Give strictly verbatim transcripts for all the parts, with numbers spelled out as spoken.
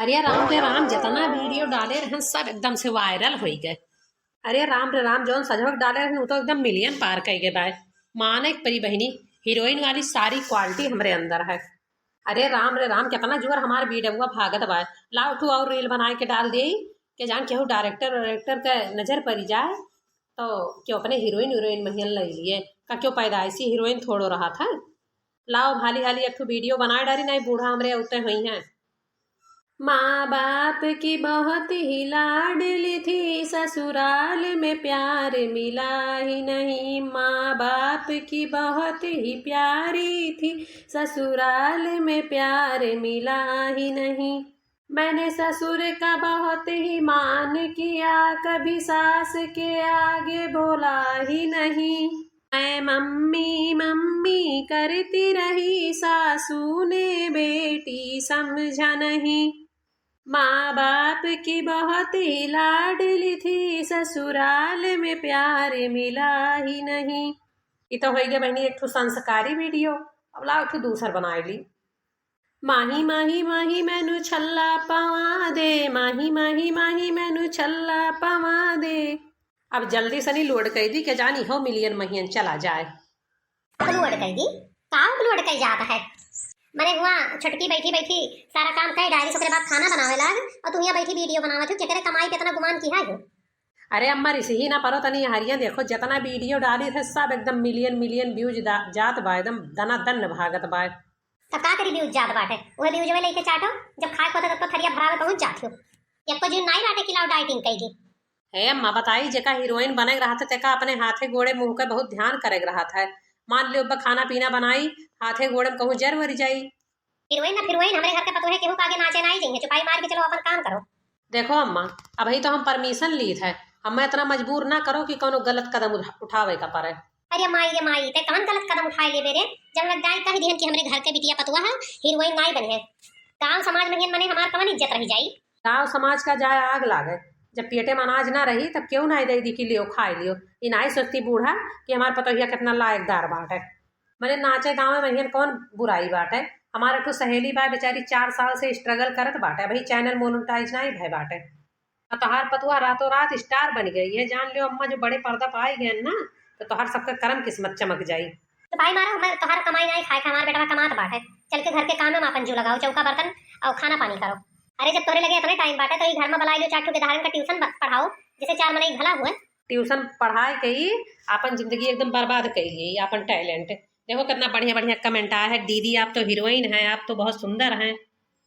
अरे राम रे राम, जितना video डाले रहन सब एकदम से viral होइ गए। अरे राम रे राम, जौन सजवक डाले रहन उ तो एकदम million पार कइ गए बाय। माने के परी बहिनी, heroine वाली सारी quality हमरे अंदर है। अरे राम रे राम, कितना जोर हमार videoवा भागत बाय। लाओ ठू और reel बनाए के डाल देई, के जान केहू director वायरेक्टर के नजर पड़ जाए तो क्यों अपने heroine हीरोइन महियन ले लिए का, क्यों पैदाइशी heroine थोड़ो रहत है। लाओ हाली हाली एक ठो video बनाए डारी, नहीं बूढ़ा हमरे उते हुई हैं। माँ बाप की बहुत ही लाडली थी, ससुराल में प्यार मिला ही नहीं। माँ बाप की बहुत ही प्यारी थी, ससुराल में प्यार मिला ही नहीं। मैंने ससुर का बहुत ही मान किया, कभी सास के आगे बोला ही नहीं। मैं मम्मी मम्मी करती रही, सासू ने बेटी समझा नहीं। माँ बाप की बहुत ही लाडली थी, ससुराल में प्यार मिला ही नहीं। ई तो होइ गया बहिनी एक ठो संस्कारी video। अब लाओ एक ठो दूसर बनाए ली। माही माही माही मैनू छल्ला पवा दे, माही माही माही मैनू छल्ला पवा दे। अब जल्दी से नहीं load कइ दी, के जानी हो million महियन चला जाए। Upload कइ दी? का upload कइ जात है? मने हुआ छोटकी बैठी बैठी सारा काम कइ डारी, ओकरे बाद खाना बनावे लाग, और तू यहाँ बैठी video बनावत हो, केकरे कमाई पे इतना गुमान किहा हो? अरे अम्मा, रिसही ना परो तनी, हरिया देखो, जितना video डाली थे सब एकदम million million views दा-, जात बा, एकदम दना दन भागत बा। तब का करी, views जात बाटे, उहे viewsवे लेके चाटो, जब खाए को होता तब तो थरिया भरावे पहुंच जात हो। एको जीव नाई बाटे कि लाओ dieting कइली। हे अम्मा, बताई, जेका heroine बने के रहत है, तेका अपने हाथे गोड़े मुँह के बहुत ध्यान करे के रहत है। मान लियो, अब खाना पीना बनाई, हाथे गोड़े में कहूँ जर वर जाई। Heroine ना heroine, हमरे घर के पतोहे केहू के आगे नाचे नाई जइहे, चुपाई मार के चलो अपन काम करो। देखो अम्मा, अबही तो हम permission लीत है, हमें इतना मजबूर ना करो कि कौनो गलत कदम उठा-, उठावे का पड़े। अरे माई रे माई, ते कौन गलत कदम उठाए लेबे रे? जब लग जाए कह दिहन कि हमरे घर के बिटिया पतोह है, heroine नाई बनी है। गाँव समाज में हियन मने हमार कौन इज्जत रह जाई? गाँव समाज का जाए आग लागे, जब पेटे में अनाज ना रही तब क्यों ना दे दी कि लियो खाए लियो। ई नाई सोचती बूढ़ा कि हमार पतोहिया कितना लायकदार बाटे। मने नाचे गावे में हियन कौन बुराई बाटे? हमार एक ठो सहेली बा, बेचारी चार साल से struggle करत बाटे, अबही channel monetize नाई भय बाटे। और तोहार पतुआ रातों रात star बन गई है, जान लियो अम्मा, जो बड़े पर्दा पे आई गए ना, तो तोहार सबका करम किस्मत चमक जाई। तो भाई मारा, हमें तोहार कमाई नाई खाए का, हमार बेटवा कमात बाटे, चल के घर के काम में आपन जो लगाओ, चौका बर्तन और खाना पानी करो। अरे जब तोरे लगे इतने time बाटे तो ई घर में बलाई लो चार ठो गेदहरन का tuition ब-, पढ़ाओ, जैसे चार मनई भला हुए। Tuition पढ़ाए के ही आपन जिंदगी एकदम बर्बाद कइली, आपन talent। देखो कितना बढ़िया बढ़िया comment आया है, "दीदी आप तो heroine हैं, आप तो बहुत सुंदर हैं।"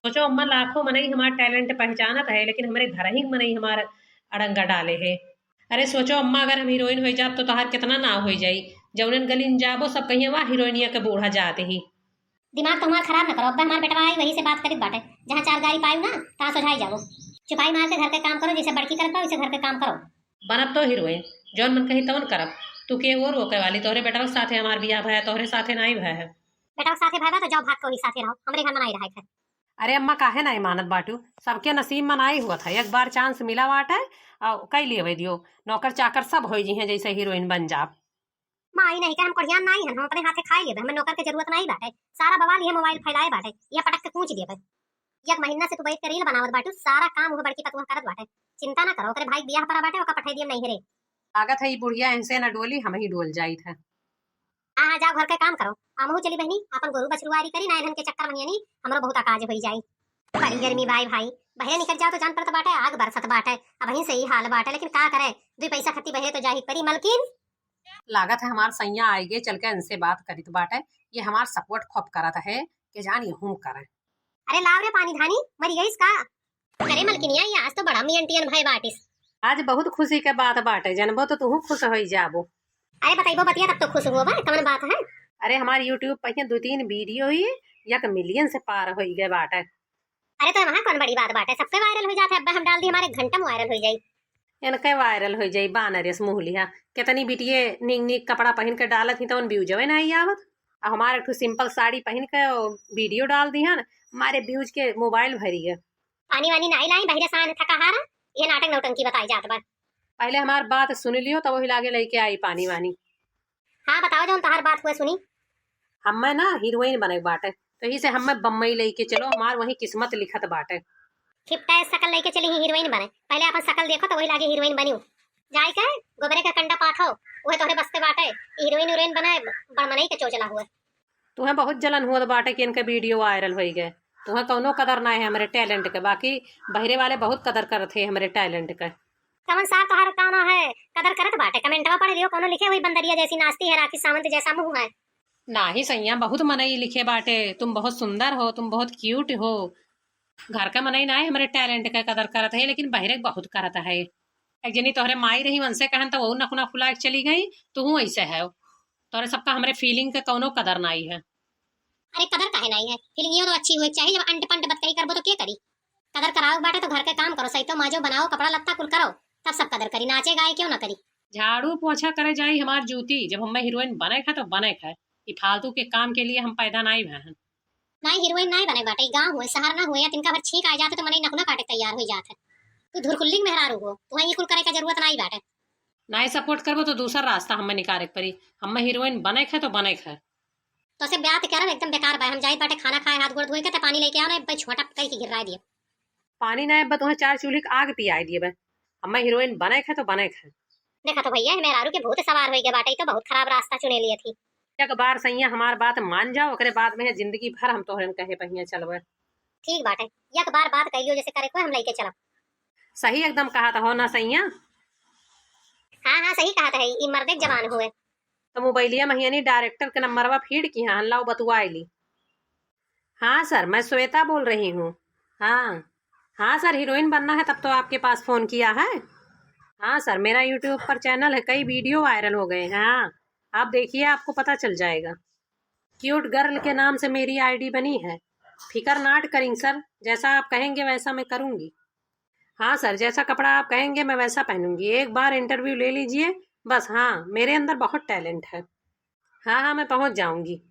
सोचो अम्मा, लाखों मनई हमार talent पहचानत है, लेकिन हमरे घर ही मनई हमार अड़ंगा डाले है। अरे सोचो अम्मा, अगर हम heroine होइ जाब तो तोहार कितना नाव होइ जाई, जौनन गलिन जाबो सब कहिए, "वाह, heroineिया के बूढ़ा जात ही।" दिमाग तो हमार खराब न करो, अब्बे हमार बेटवा आई वही से बात करित बाटे, जहाँ चार गारी पायू ना तहाँ सोझाई जाओ। चुपाई मार के घर के काम करो, जैसे बड़की करत बा वैसे घर के काम करो। बनब तो heroine, जौन मन कही तौन करब। तू के वो रोके वाली, तोहरे बेटवा के साथे हमार बियाह भया, तोहरे साथे नाई भया है। बेटवा के साथे भया बा तो जाओ भाग के वही साथे रहो, हमरे घर में नाई रहे के है। अरे अम्मा, काहे नाई मानत बाटू, सबके नसीब में नाई हुआ था, एक बार chance मिला बाटे और कई लेवे दियो, नौकर चाकर सब होई जी हैं जैसे heroine बन जाब। माई नहीं के हम कोढ़ियान नाई हन, हम अपने हाथे खाए लेबे, हमें नौकर के जरूरत नाई बाटे। सारा बवाल ये mobile फैलाए बाटे, ये पटक के कूच देबे। एक महीना से तू बैठ के reel बनावत बाटू, सारा काम वो बड़की पतुआ करत बाटे। चिंता ना करो, ओकरे भाई बियाह परा बाटे, ओका पठाई दियम नैहरे। लागत है ई बुढ़िया इनसे न डोली, हम ही डोल जाइत है। हाँ हाँ, जाओ घर के काम करो, हमहू चली बहनी, अपन गोरू बछरुआरी करी ना, इन्हन के चक्कर में यानी हमरो बहुत अकाज होई जाई। बड़ी गर्मी बाई भाई, बहरे निकल जाओ तो जान पड़त बाटे, आग बरसत बाटे, अब वहीं से ही हाल बाटे, लेकिन का करे, दुई पैसा खत्ती बहरे तो जाही परी मलकिन। लागत है हमार सैया आइगे, चल के इनसे बात करित बाटे, ये हमार support खूब करत है, के जान यहूँ करे। अरे लाव रे पानी धानी, मरी गईस का? अरे मलकिनिया, ये आज तो बड़ा मियंटियन भय बाटिस। आज बहुत खुशी के बात बाटे, जनबो तो तू खुश होई जाबो। अरे बतैबो बतिया तब तो खुश हुआ बा, कवन बात है? अरे हमार YouTube पर दो तीन video ही एक million से पार होई गए बाटे। अरे तो वहाँ कौन बड़ी बात बाटे, सबके viral हो जात है। अब हम डाल दी, हमारे घंटा में viral हो जाई। इनके viral हो जाई, बानर यस मुँह लिहा। कितनी बिटिये नीक नीक कपड़ा पहन के डालत ही तो उन viewजवे नहीं आवत। अब हमारे एक ठो simple साड़ी पहन के video डाल दी है ना, हमारे views के mobile भरी है। पानी वानी नाई लाई, बहिरे सान थका हारा, ये नाटक नौटंकी बताई जात बा। पहले हमार बात सुन लियो, तब वही लागे लेके आई पानी वानी। हाँ, बताओ जौन तोहार बात हुए सुनी। हमें ना heroine बने के बाटे, तो यही से हमें बम्बई लेके चलो, हमार वही किस्मत लिखत बाटे। खिपटा शकल लइके चली ही हीरोइन बने। पहिले आपन शकल देखो तो वही लागे हीरोइन बनी। जाए के गोबरे का कंडा पाथो, उहे तोहरे बस्ते बाटे। हीरोइन उरोइन बने, बड़ मनई के चोचला हुए। तुहें बहुत जलन हुआ बाटे कि इनका वीडियो वायरल होई गए। तुहें कौनो कदर ना है हमरे टैलेंट के, बाकी बहरे वाले बहुत कदर करत है हमरे टैलेंट के। कमन सार तोहार काम है, कदर करत बाटे? कमेंटवा पढ़ लियो, कौनो लिखे हुई बंदरिया जैसी नाचती है, राखी सावंत जैसा मुंह है। नाही सैया, बहुत मनई लिखे बाटे, तुम बहुत सुंदर हो, तुम बहुत क्यूट हो। घर का मनई नाही हमरे टैलेंट के कदर करत है, लेकिन बहरे बहुत करत है। एक जनी तोहरे माई रही, उनसे कहन तो वो नखुना फुला के चली गई, तू ऐसे है। तोहरे सबका हमरे फीलिंग के कौनो कदर नाही है। अरे कदर काहे नाही है, फीलिंग ये तो अच्छी हुए चाहिए। जब अंट पंट बतकही करबो तो के करी? कदर कराओ बाटे तो घर के काम करो, सही तो माजो, बनाओ, कपड़ा लत्ता कुल करो, तब सब कदर करी। नाचे गाए क्यों ना करी? झाड़ू पोछा करे जाई हमार जूती, जब हमें हीरोइन बने है तो बने है। ई फालतू के काम के लिए हम पैदा नाही भए हैं। नाही हीरोइन नाही बने बाटे, ई गाँव हुए, शहर ना हुए, या तिनका भर छींक आ जाते तो मनई नखुना काटे तैयार हो जात है। तू धुरकुल्लिंग मेहरारू हो, तुहें ये कुल करे का जरूरत नाही बाटे। नाही सपोर्ट करबो तो दूसर रास्ता हमें निकाले के पड़ी। हमें हीरोइन बने है तो बने है। तो से बात करब एकदम बेकार बा। हम जाइत बाटे खाना खाए, हाथ गोड़ धोए के, ते पानी लेके आओ ना, भाई छोटा कई के गिर्रा दिए। पानी ना, अब तुहें चार चूल्ही के आग पियाए दिए बे। हमें हीरोइन बने है तो बने है। देखा तो भैया, मेहरारू के भूत सवार होई गए बाटे, ई तो बहुत खराब रास्ता चुने लिए थी। एक बार सैया हमार बात मान जाओ, ओकरे बाद में जिंदगी भर हम तोहरन कहे पहिया चलबे। ठीक बाटे, एक बार बात कर लियो, जैसे करे को हम लेके चलब। सही एकदम कहा था हो ना सैया? हाँ हाँ, सही कहा था, ई मर्दे के जबान हुए। तो मोबाइलिया महियानी डायरेक्टर के नंबरवा फीड की हाँ, लाओ बतुआ ली। हाँ सर, मैं श्वेता बोल रही हूँ। हाँ हाँ सर, हीरोइन बनना है तब तो आपके पास फोन किया है। हाँ सर, मेरा यूट्यूब पर चैनल है, कई वीडियो वायरल हो गए हैं। हाँ, आप देखिए, आपको पता चल जाएगा। क्यूट गर्ल के नाम से मेरी आईडी बनी है। फिकर नाट करिंग सर, जैसा आप कहेंगे वैसा मैं करूँगी। हाँ सर, जैसा कपड़ा आप कहेंगे मैं वैसा पहनूंगी। एक बार इंटरव्यू ले लीजिए बस। हाँ, मेरे अंदर बहुत टैलेंट है। हाँ हाँ, मैं पहुँच जाऊँगी।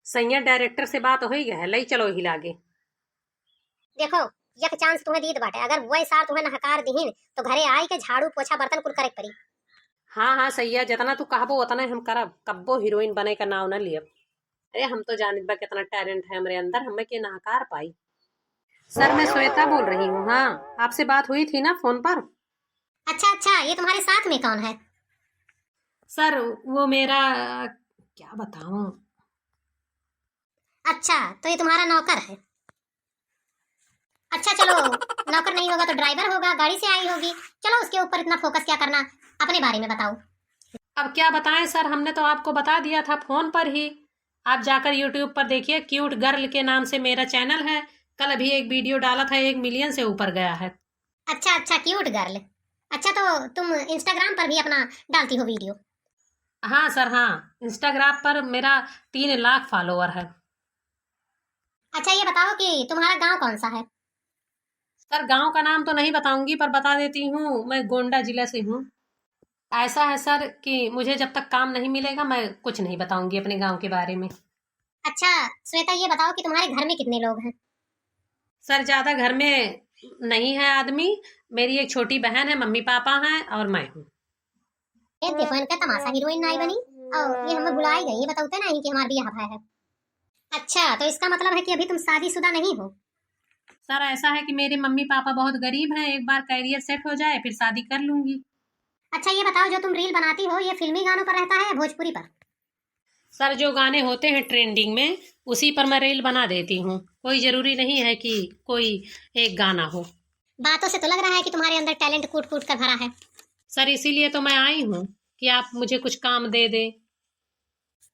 सैया डायरेक्टर से बात होई गए, लई चलो ही लागे। देखो, यक चांस तुम्हें दीत बाटे, अगर वही सार तुम्हें नहकार दिहिन तो घरे आई के झाड़ू पोछा बर्तन कुल करे के पड़ी। हाँ हाँ सैया, जितना तू कहबो उतना हम करब, कब्बो हीरोइन बने का नाव न लियब। अरे हम तो जानित बा कितना टैलेंट है हमरे अंदर, हमें के नहकार पाई। सर मैं श्वेता बोल रही हूँ। हाँ, आपसे बात हुई थी ना फोन पर। अच्छा अच्छा, ये तुम्हारे साथ में कौन है? सर वो मेरा, क्या बताऊं। अच्छा, तो ये तुम्हारा नौकर है। अच्छा चलो, नौकर नहीं होगा तो ड्राइवर होगा, गाड़ी से आई होगी। चलो उसके ऊपर इतना फोकस क्या करना, अपने बारे में बताओ। अब क्या बताएं सर, हमने तो आपको बता दिया था फोन पर ही। आप जाकर यूट्यूब पर देखिए, क्यूट गर्ल के नाम से मेरा चैनल है। कल अभी एक वीडियो डाला था, एक मिलियन से ऊपर गया है। अच्छा अच्छा, क्यूट गर्ल। अच्छा तो तुम इंस्टाग्राम पर भी अपना डालती हो वीडियो? हाँ सर, हाँ, इंस्टाग्राम पर मेरा तीन लाख फॉलोअर है। अच्छा ये बताओ कि तुम्हारा गांव कौन सा है? सर गांव का नाम तो नहीं बताऊंगी, पर बता देती हूँ, मैं गोंडा जिला से हूँ। ऐसा है सर कि मुझे जब तक काम नहीं मिलेगा मैं कुछ नहीं बताऊंगी अपने गांव के बारे में। अच्छा श्वेता, ये बताओ कि तुम्हारे घर में कितने लोग हैं? सर ज्यादा घर में नहीं है आदमी, मेरी एक छोटी बहन है, मम्मी पापा हैं और मैं हूँ। ये देखो इनका तमाशा, हीरोइन नाई बनी और ये हमें भुलाई गई, ये बताते नहीं कि हमारा ब्याह है। अच्छा तो इसका मतलब है कि अभी तुम शादीशुदा नहीं हो? सर ऐसा है कि मेरे मम्मी पापा बहुत गरीब हैं, एक बार करियर सेट हो जाए फिर शादी कर लूंगी। अच्छा ये बताओ, जो तुम रील बनाती हो ये फिल्मी गानों पर रहता है या भोजपुरी पर? सर जो गाने होते हैं ट्रेंडिंग में उसी पर मैं रील बना देती हूँ, कोई जरूरी नहीं है कि कोई एक गाना हो। बातों से तो लग रहा है कि तुम्हारे अंदर टैलेंट कूट कूट कर भरा है। सर इसीलिए तो मैं आई हूँ कि आप मुझे कुछ काम दे दें।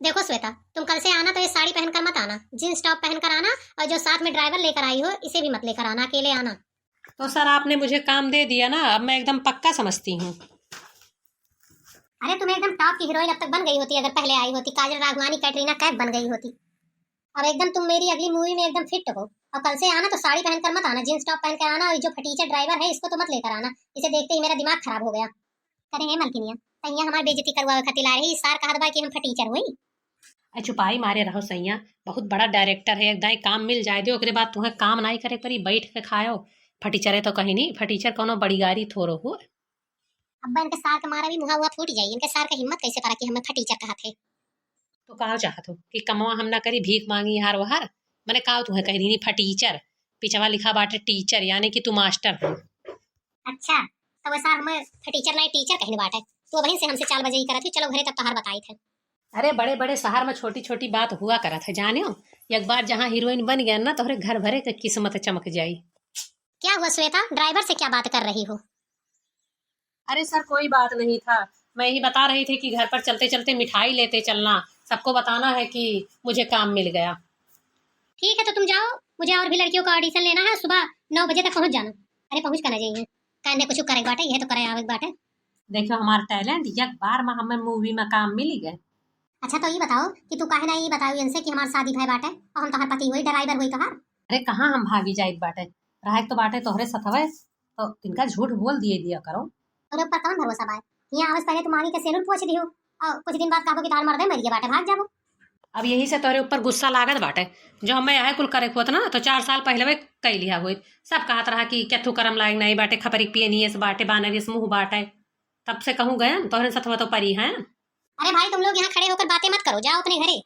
देखो श्वेता, तुम कल से आना तो ये साड़ी पहनकर मत आना, जींस टॉप पहनकर आना, और जो साथ में ड्राइवर लेकर आई हो इसे भी मत लेकर आना, अकेले आना। तो सर आपने मुझे काम दे दिया ना, अब मैं एकदम पक्का समझती हूँ। अरे तुम एकदम टॉप की हीरोइन अब तक बन गई होती, अगर पहले आई होती, काजल राघवानी, कैटरीना कैफ बन गई होती। अब एकदम तुम मेरी अगली मूवी में एकदम फिट हो। और कल से आना तो साड़ी पहनकर मत आना, जींस टॉप पहनकर आना, और जो फटीचर ड्राइवर है इसको तो मत लेकर आना, इसे देखते ही मेरा दिमाग खराब हो गया। करे हे मलकिनिया, तैया हमार बेइज्जती करवावे खातिर आ रही, सार कहत बा कि हम फटीचर हुई। अरे चुपाई मारे रहो सैया, बहुत बड़ा डायरेक्टर है, एक दाई काम मिल जाए दे, ओकरे बाद तुम्हें काम नाई करे पड़ी, बैठ के खायो। फटीचरे तो कहीं नहीं, फटीचर कोनो बड़ी गाड़ी थोरो हो। अब्बा इनके सार के मारा भी मुहा हुआ फूट जाई, इनके सार के हिम्मत कैसे परा कि हमें फटीचर कहा थे। तो का चाहत हो कि कमवा हम ना करी, भीख मांगी हार वहार? मने का तुम्हें कह दी फटीचर? पिछवा लिखा बाटे टीचर, यानी कि तू मास्टर हो। अच्छा, तो वैसा हम टीचर नहीं, टीचर कहीं बाटे। तू अबहीं से हमसे चालबाजी करत ही, चलो घरे तब तोहार बताई थे। अरे, बड़े बड़े शहर में छोटी छोटी बात हुआ करत है, जानियो। एक बार जहाँ हीरोइन बन गया ना, तोहरे घर भरे के किस्मत चमक जाई। क्या हुआ श्वेता, ड्राइवर से क्या बात कर रही हो? अरे सर, कोई बात नहीं था, मैं यही बता रही थी कि घर पर चलते चलते मिठाई लेते चलना, सबको बताना है कि मुझे काम मिल गया। ठीक है, तो तुम जाओ, मुझे और भी लड़कियों का ऑडिशन लेना है, सुबह नौ बजे तक पहुँच जाना। अरे पहुँच कर ना जाइए, कहने कुछ करे बाटे, यह तो करे आवे बाटे। देखो हमार टैलेंट, एक बार में हमें मूवी में काम मिल गए। अच्छा, तो ये बताओ कि तू काहे ना ये बताओ इनसे कि हमार शादी भय बाटे और हम तोहार पति होई, ड्राइवर होई तोहार। अरे, कहाँ हम भागी जाइत बाटे, रहे तो बाटे तोहरे सथवे, तो तिनका झूठ बोल दिए दिया करो। तोरे ऊपर कौन भरोसा बाय? यहाँ आवे से पहले तू मांगी के सेनुर पोछ दियो और कुछ दिन बाद कहबो कि तोहार मर्दे मर गया बाटे, भाग जाबो। अब यही से तोरे ऊपर गुस्सा लागत बाटे, जो हमें यह कुल करे होत ना, तो चार साल पहले वे कई लिया होइत। सब कहत रहा कि क्या तू करम लायक नहीं बाटे, खपरी पिए नियस बाटे, बानरियस मुँह बाटे। तब से कहूँ गयन, तोहरे सथवा तो परी हैं। अरे भाई, तुम लोग यहाँ खड़े होकर बातें मत करो, जाओ अपने घरे।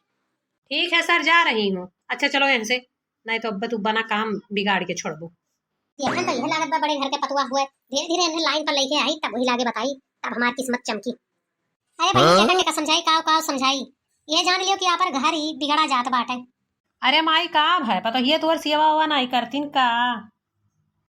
ठीक है सर, जा रही हूँ। अच्छा चलो यहाँ से, नहीं तो अब तू बना काम बिगाड़ के छोड़बो। ये तो यह लागत बा बड़े घर के पतुआ हुए, धीरे धीरे इन्हें लाइन पर लेके आई, तब वही लागे बताई, तब हमारी किस्मत चमकी। अरे भाई, हाँ? केका केका समझाई, काव काव समझाई, ये जान लियो कि आपन घर ही बिगड़ा जात बाटे। अरे माई, का भय, पतोहिया तोर सेवा वेवा नाई करतीन का?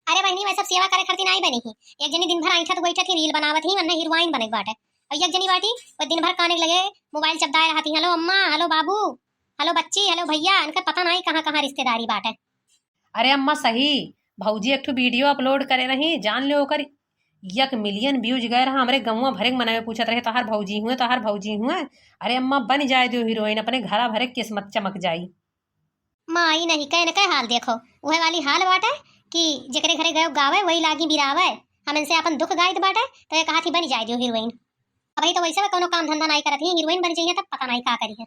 अरे बहिनी, मैं सब सेवा करे खातिर नाई बनी ही। एक जनी दिन भर ऐंठत बैठत ही, रील बनावत ही, वन्ने हीरोइन बने के बाटे। और एक जनी बाटी, वो दिन भर काने के लगे मोबाइल चपदाए रहत ही, "हेलो अम्मा, हेलो बाबू, हेलो बच्ची, हेलो भैया", इनका पता नाई कहाँ कहाँ रिश्तेदारी बाटे। अरे अम्मा सही, भौजी एक ठो वीडियो अपलोड करे रही, जान लो ओकर एक मिलियन व्यूज गए रहा, हमरे गौवा भरे के मनवे पूछत रहे, "तोहार भौजी हुए, तोहार भौजी हुए?" अरे अम्मा बन जाए दियो हीरोइन, अपने घरा भरे के किस्मत चमक जाई। माई नहीं कहे न कहे हाल देखो, उहे वाली हाल बाटे कि जेकरे घरे गयो गावे, वही लागी बिरावे। हम इनसे अपन दुख गाइत बाटे, तो ये कहा थी बनी जाए दियो हीरोइन। अबही तो वैसे में कौनो काम धंधा नाई करत ही, हीरोइन बन जइहे तब पता नाई का करी है।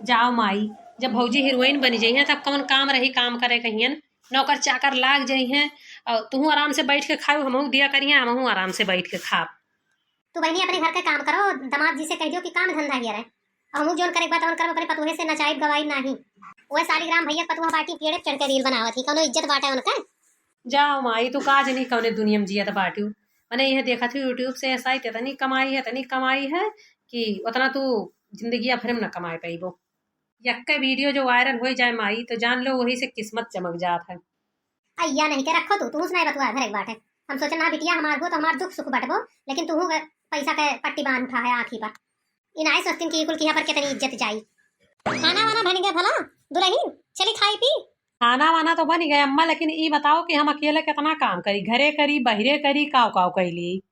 जाओ माई, जब भौजी हीरोइन बनी जइहे तब कौन काम रही काम करे कहियन, नौकर चाकर लाग जइहे, और तुहू आराम से बैठ के खाऊ, हमहू दिया करिहे, हमहू आराम से बैठ के खाब। तू बहिनी अपने घर के काम करो, दामाद जी से कह दियो कि काम धंधा हिया रहे। हमहू जोन करे के बा तवन करब, अपने पतोहे से नचाइब गवाइब नाही। वह सालिग्राम भैया के पतोह बाटी, पेड़े पे चढ़ के रील बनावत ही, कौनो इज्जत बाटे उनके? जाओ माई, तू का जनी कौने दुनिया में जियत बाटू। मने यह देखत ही YouTube से ऐसा ही इतनी कमाई है, इतनी कमाई है कि उतना तू जिंदगी भर में न कमाए पाइबो। यक्के वीडियो जो वायरल हो जाए माई, तो जान लो वही से किस्मत चमक जात है। अइया नहीं के रखो तू, तू सुनाए बतुआ भरे के बाटे। हम सोचन ना बिटिया हमार हो तो हमार दुख सुख बटबो, लेकिन तू पैसा के पट्टी बांध उठा है आँखी पर। इनाय सोचतीन कि कुल किहा पर कितनी इज्जत जाई। खाना वाना बन गया भला दुल्हन, चली खाई पी। खाना वाना तो बन गया अम्मा, लेकिन ई बताओ कि हम अकेले कितना काम करी, घरे करी, बहिरे करी, काव काव कैली।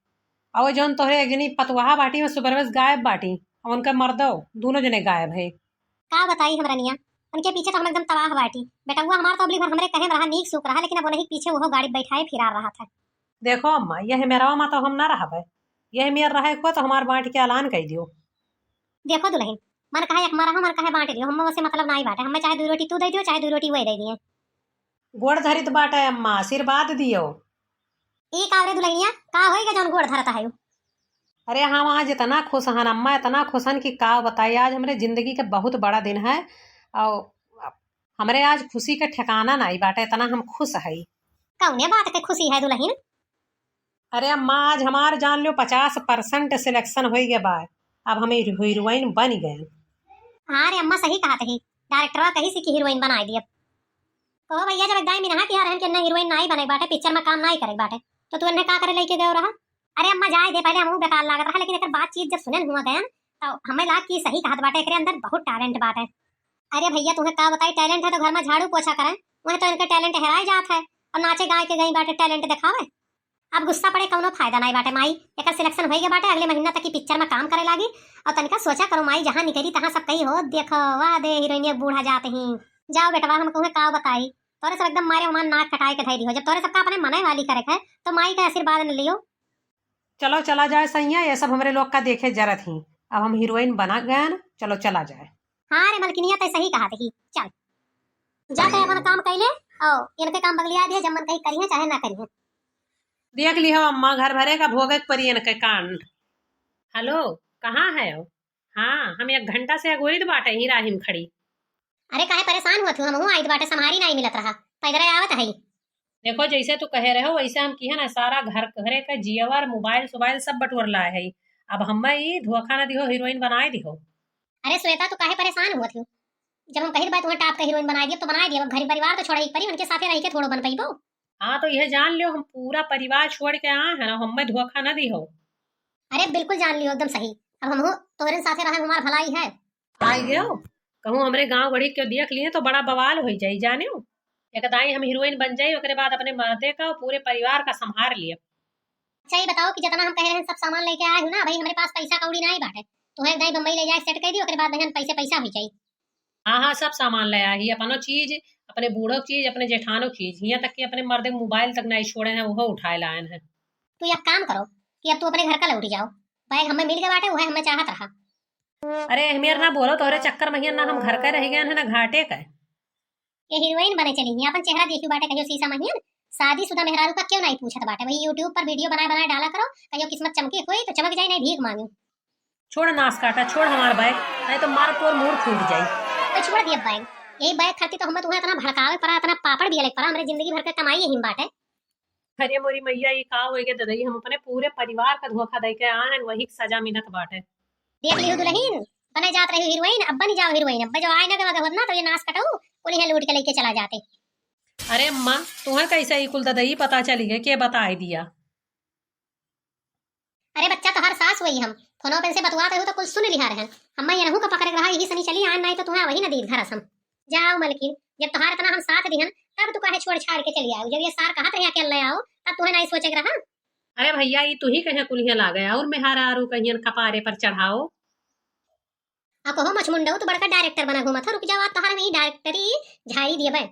और जौन तोहरे एक जनी पतवाहा बाटी में सुबह से गायब बाटी, और उनका मर्दो, दोनों जने गायब है। का बताई हम रनिया, उनके पीछे तो हम एकदम तबाह बाटी। बेटउआ हमार तो अबली भर हमरे कहे में रहा, नीक सूख रहा, लेकिन अब उन्हीं के पीछे वो गाड़ी बैठाए फिरार रहा था। देखो अम्मा, यह मेरा मा तो हम ना रहबे, यह मेर रहे को तो हमार बांट के ऐलान कर दियो। देखो दुल्हन, मन कहे एक मा रहो, मन कहे बांट दियो, हम से मतलब नाई बाटे, हमें चाहे दो रोटी तू दे दियो, चाहे दो रोटी वही दे दिए। गोड़ धरित बाटे अम्मा, आशीर्वाद दियो। ई का रे दुल्हनिया, का होई गे जौन गोड़ धरत है? अरे हम आज इतना खुश हन अम्मा, इतना खुश हन कि का बताई। आज हमरे जिंदगी के बहुत बड़ा दिन है और हमरे आज खुशी के ठिकाना नाई बाटे, इतना हम खुश हई। कौने बात के खुशी है दुल्हन? अरे अम्मा, आज हमार जान लो पचास परसेंट सिलेक्शन होई गए बा, अब हम हीरो-, हीरोइन बन गए। हाँ रे अम्मा, सही कहत ही, डायरेक्टरवा कही सी कि हीरोइन बनाए दियब। कहो भैया, जब एक दाई मिनहा कि यार, इनके ना हीरोइन नाई बने बाटे, पिक्चर में काम नाई करे बाटे, तो तू इन्हें का करे लेके गयो रहा? अरे अम्मा, जाए दे, पहले हमहू बेकार लागत रहा, लेकिन एकर बातचीत जब सुनन हुआ गयन, तो हमें लाग कि सही कहत बाटे, एकरे अंदर बहुत टैलेंट बाटे। अरे भैया, तुम्हें का बताई, टैलेंट है तो घर में झाड़ू पोछा करें, वह तो इनका टैलेंट हेराए जात है, और नाचे गाए के गई बाटे टैलेंट दिखावे। अब गुस्सा पड़े कौनो फायदा नाई बाटे माई, एकर सिलेक्शन होई गए बाटे, अगले महीना तक की पिक्चर में काम करे लागी। और तनिका सोचा करो माई, जहाँ निकली तहाँ सब कही हो, "देखो वाह दे हीरोइन बूढ़ा जात ही।" जाओ बेटवा, हम कहूँ का बताई, तोरे सब एकदम मारे हमार नाक कटाए के धई दी हो। जब तोरे सबका अपने मने वाली करे है तो माई का आशीर्वाद न लियो। चलो चला जाए सैया, ये सब हमरे लोग का देखे जरत ही। अब हम हीरोइन बना गए न, चलो चला जाए। हाँ रे मलकिनिया, तै सही कहा थी, चल। जा तै अपन काम कैले, और इनके काम बगलिया दिए, जब मन कही करिहे चाहे ना करिहे। देख लिहो अम्मा, घर भरे का भोगे के परी इनके कांड। हेलो, कहाँ है हो? हाँ, हम एक घंटा से अगोरित बाटे ही राही में खड़ी। अरे काहे परेशान हुआ थी, हमहू आइत बाटे, सम्हारी नाई मिलत रहा, पैदल आवत है। देखो, जैसे तू कहे रहो, वैसे हम किहे ना, सारा घर, घरे का जेवर, मोबाइल सोबाइल सब बटोर लाए है। अब हमें ई धोखा न दिहो, हीरोइन बनाए दिहो। अरे श्वेता, तू काहे परेशान होत हो? जब हम कहित बा तुम्हें टाप का हीरोइन बनाए दियो, तो बनाए दियो। अब घर परिवार तो छोड़े एक परी, उनके साथे रह के थोड़ो बन पइबो। हाँ, तो यह जान लियो, हम पूरा परिवार छोड़ के आए हैं ना, हमें धोखा न दिहो। अरे बिल्कुल जान लियो, एकदम सही। अब हम तोहरे साथे रहे, हमार भलाई है। आई गयो, कहूँ हमरे गाँव गढ़ी के देख लिए तो बड़ा बवाल हो जाई, जानियो। एक दाई हम हीरोइन बन जाई, ओकरे बाद अपने मर्दे का और पूरे परिवार का संभार लिए। अच्छा, ये बताओ कि जितना हम कहे रहे सब सामान लेके आए हो ना भाई, हमरे पास पैसा कौड़ी नाई बाटे। तुम्हें एक दाई बम्बई ले जाए, सेट कर दी, ओकरे बाद बहन पैसे पैसा हो जाई। हाँ, हाँ, सब सामान ले आई, अपनो चीज, अपने बूढ़ो के चीज, अपने जेठानो के चीज, हियाँ तक कि अपने मर्दे के मोबाइल तक नाई छोड़े हैं, वो उठाए लायन है। तू एक काम करो कि अब तू अपने घर का लौटी जाओ, बैग हमें मिल गए बाटे, वह हमें चाहत रहा। अरे अहमेर ना बोलो, तोहरे चक्कर महियन ना हम घर के रह गए हैं ना घाटे का। ये हीरोइन बने चली हैं, अपन चेहरा देखियो बाटे कहियो शीशा महियन। शादीशुदा मेहरारू का क्यों नहीं पूछत बाटे, वही YouTube पर वीडियो बनाए बनाए डाला करो, कहियो किस्मत चमकी कोई तो चमक जाए, नहीं भीख मांगी। छोड़ नास काटा, छोड़ हमार बैग, नहीं तो मार तोर मूड़ फूट जाई। ओए छोड़ दिया बैग, यही बैग खातिर तो हमें तुम्हें इतना भड़कावे पड़ा, इतना पापड़ भी अलग पड़ा, हमरे जिंदगी भर के कमाई यही में बाटे। अरे मोरी मैया, ये का होई गे ददई, हम अपने पूरे परिवार का धोखा दे के आए हैं, वही के सजा मिलत बाटे। देख लिहू दुल्हन, बने जात रही हीरोइन, अब बनी जाओ हीरोइन, अब जो आए ना गवा गवत ना तो ये नास कटाऊ, कुल यहाँ लूट के लेके चला जाते। अरे अम्मा, तुम्हें कैसे ई कुल ददई पता चली गए, के बताए दिया? अरे बच्चा, तोहार सास वही हम। फोनो पे से बतुआत रहू तो कुल सुन लिहा रहन। हम्मा ये रहू का पकड़े के रहा, यही सनी चली आन, नाई तो तुहें वही न दीद घर असम। जाओ मलकिन, जब तोहार इतना हम साथ दिहन, तब तू काहे छोड़ छाड़ के चली आऊ? जब ये सार कहत रहे अकेले आओ, तब तुहें नाई सोचे के रहा। अरे भैया, ई तू ही कहे कुलिया लागे और मेहरारू कहियन कपारे पर चढ़ाओ। आ कहो मछमुंडऊ, तू बड़का डायरेक्टर बना घूमत ह, रुक जाओ, आज तोहार में ई डायरेक्टरी झाड़ी दिए बे।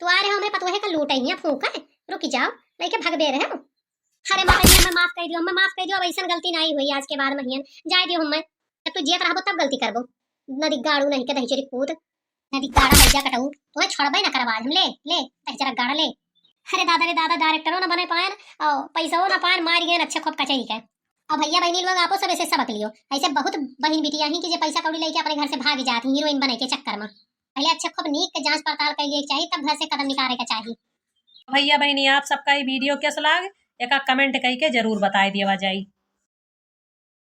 तू आ रहे हो हमरे पतोहे का लूटे हिया फूंके, रुक जाओ, लइके भगबे रहे हो। अरे माता जी, हमें माफ कर दियो, हमें माफ कर दियो, अब ऐसन गलती नहीं हुई आज के बाद महियन, जाए दियो हमें। जब तू जियत रहबो तब गलती करबो। नदी गाड़ू नहीं के दही चोरी कूद। नदी गाड़ा मज्जा कटऊ, तुम्हें छोड़बे ना करब आज हम, ले, ले, दही जरा गाड़ा ले। अरे दादा रे दादा, डायरेक्टरो ना बने पाएन, और पैसो ना पाएन, मार गए अच्छे खूब कचहरी के। अब भैया बहनी लोग आपो सब ऐसे सबक लियो, ऐसे बहुत बहन बिटिया ही कि जे पैसा कौड़ी लेके अपने घर से भाग जात ही हीरोइन बने के चक्कर में। पहले अच्छे खूब नीक के जांच पड़ताल कर लिए चाहिए, तब घर से कदम निकाले का चाहिए। भैया बहनी, आप सबका ये वीडियो कैसा लाग, एका कमेंट करके जरूर बताए दिया जाए।